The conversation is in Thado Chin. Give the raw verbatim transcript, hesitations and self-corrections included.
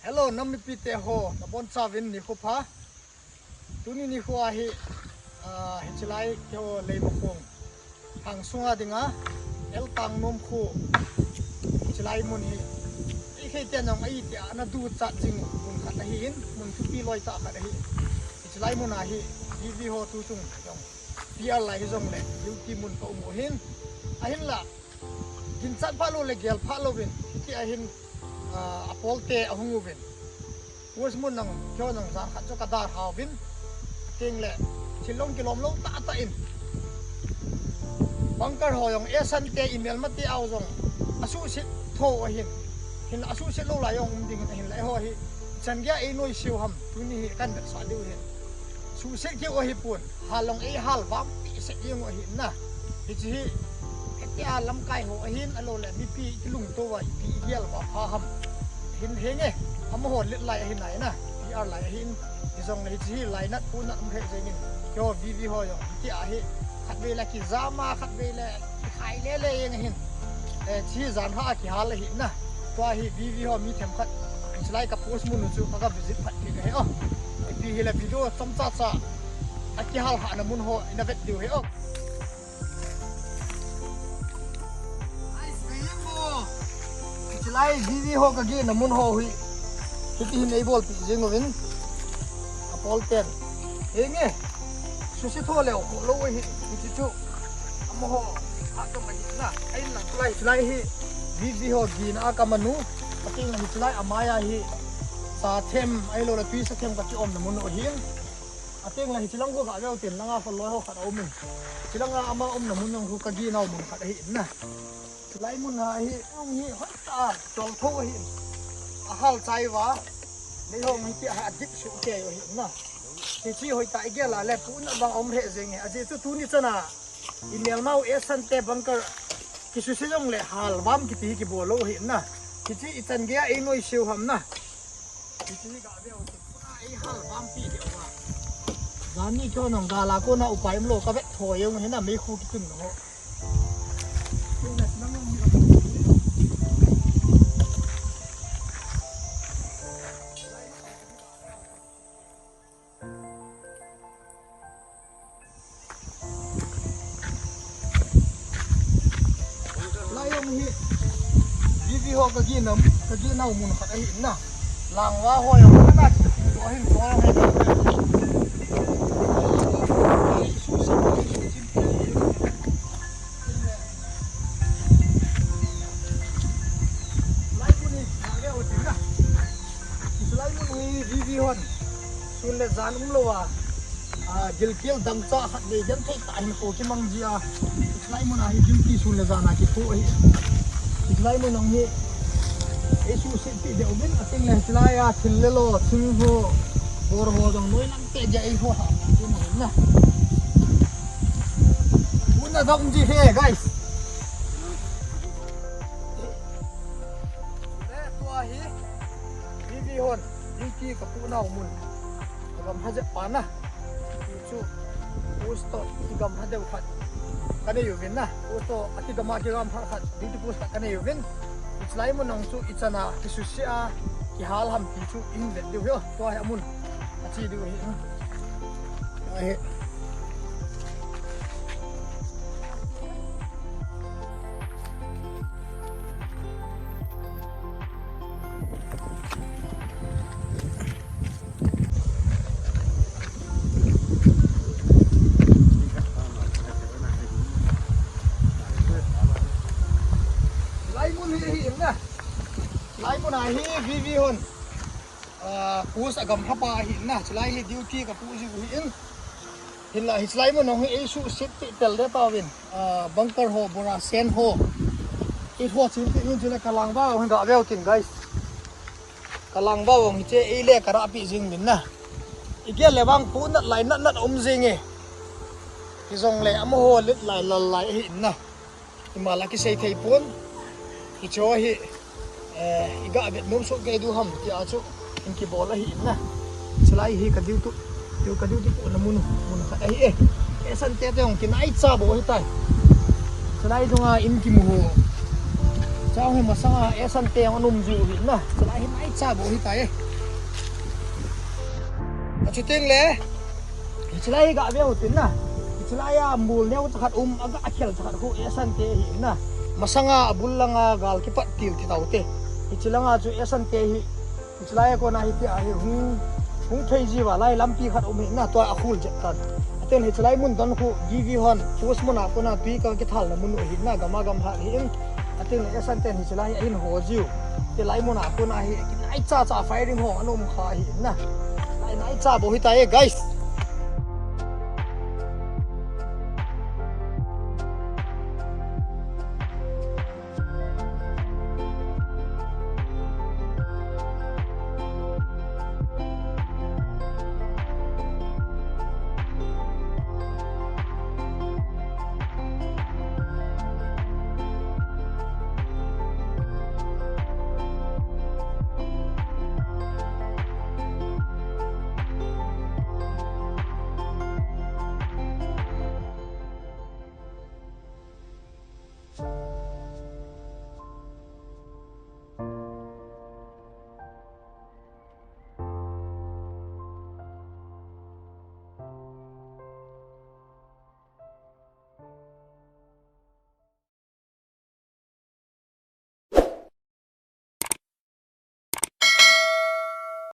Hello, nam mipite ho, nabonchauvin nikho pha. Tuni nikho hi, ah, hichelai keiho Leimakhong hang sunga dinga, L Tangnom kho, hichelai mun hi, ikhei te nong ai te ana duchat jing mun khat ahin, mun thupi loi tah khat ahi. Hichelai mun a hi, V V ho tuchung jong, P R lai hijongle, duty mun ka um u ahin, ahinla, ginchat phat lou le gel phat louvin, hiti ahin, ah, apolte ahung uvin. Post mun nang, keiho nang jan khat chu ka dalhauvin. Tengle, thil jong kilom lou tahtah in. Bunker ho jong, asan te, imel mate a jong, asuhset tho ahin. Hinla asuhset lou lai jong um ding ahin, lai ho hi, chan geiya einoise u ham, tuni hi kan vetsah diu ahin. Suhset keu ahipon, hal jong eihal vangpeh seh jeng u ahin na. Hiche hi, hitia lamkai ho ahin, ahilou le mipi kilungto uva, ipi igel uva pha ham. Hin henge, amaho let lai ahi nai na, P R lai ahin, hijongle hiche hi lainat punat um lheh jengin, keiho V V ho jong, hitia hi, khatvei le kijam a, khatvei le kikhai lele jeng ahin. Eh, hiche hi janhi a kihal ahi na. Tua hi V V ho mi themkhat, hichelai ka post mun u chu ka, ka visit phat kit ahi o. Ipi hile video chomcha cha akihal hahna mun ho ina vet diu ahi o. Hichelai V V ho ka gehna mun ho hi, hiti hin eibolpeh jeng uvin, apol ten. Henge, suhset tho leu kho lou ahi, hiti chu. Amaho, a ka ma hi na, ahinla, hichelai, hichelai hi, V V ho gehna a ka man u, atengle hichelai amai a hi, sa them, ahilou le twisa them ka kiomna mun u ahin. Atengle hichelang khu gaveu tin, langa kholoi ho khat aumin. Hichelang a ama umna mun jong khu ka gehnau mun khat ahi na. Hichelai mun a hi, hung hi, hoitah a, choltho ahi. Ahal chai uva, nei hung hitia hi adip suh kei u ahi na. Hiche hoitah igel a le, punat vang um lheh jenge. Ajeh chu tuni chan a, imelmau asan te bunker kisuse jongle hal vam kiti hi kibol lou ahi na. Hiche ichan geiya einoise u ham na. Hiche hi gaveu te, pura eihal vangpeh deu va. Jan ni keiho nang gal a kona upai umlou, ka vet tho jeng u ahi na, meikhu kichun ho. Lai jong hi, V V ho ka gehnau, ka gehnau mun khat ahi na. Langva ho jong, ana kitu ahin, tua jong hi. Lai mun hi, na ve o tin na. Hichelai mun hi V V hon sun le jan umlou a, a, gilkel dangchah khat vei genthei tah hinkho kimang jia. Hichelai mun a hi duty sun le jan a kithoh ahi. Hichelai mun jong hi eisuhset peh deu uvin, atengle hichelai a thil le lo, thing ho, bor ho jong noi lang te geiya eiho ha, ti mo na. Una dong ji he, guys. Le tua hi, V V hon, duty ka puhnau mun. Ka gam ha jep pa na. Hichu, post toh, kigam ha deu khat. Ka nei uvin na. Post toh, akigam a kigam ha khat. Duty post khat ka nei uvin. Hichelai mun jong chu, ichan a, kisuse a, kihal ham ti chu, ihin vet diu ahi o. Tua hi amun. Ache diu ahi. Ahi. Lai mun hi, hi in na. Lai mun a hi V V hon. Ah, post agam hapa ahi in na. Chulai hi duty ka puh jiu ahi in. Hinla hichelai mun jong hi eisuhset peh tel deh tauvin. Ah, bunker ho, bora sen ho. Eiho chin peh in chule ka langva jong hi gaveu tin, guys. Ka langva jong hiche eile ka rahpeh jing uvin na. Igel le vang puhnat lai natnat um jenge. Hijongle amaho let lai lal lai ahi in na. Ima la kisei thei pon. Hiche hi, eh, iga vet nom soh kei diu ham tia chu in kibol ahi in na. Chulai hi ka duty, tiu ka duty puhna mun, mun khat ahi e. Asan te te jong kinaicha bou ahitai. Chulai dunga in kimu ho. Chang hi masanga esan te jong anum jiu hi na. Chulai hi naicha bou hitai. Achuting le. Hichelai hi gave utin na. Hichelai a mul neo chakhat um, aga akhel chakhat khu esan te hi na. Masanga abul langa gal kipat til ti taute. Hichelanga chu esan te hi. Hichelai a kona hi tia hi hung, hung thei jiu va lai lampi khat um hi na, tua akhul jep tan. Atin hichelai mun don khu G V hon, post mun a kona tui ka kithalna mun u hi na, gama gam ha hi in. Atin esan ten hichelai ahin ho jiu. Hichelai mun a kona hi, naicha cha firing ho, anum kha hi na. Nai, naicha bou hitai, guys.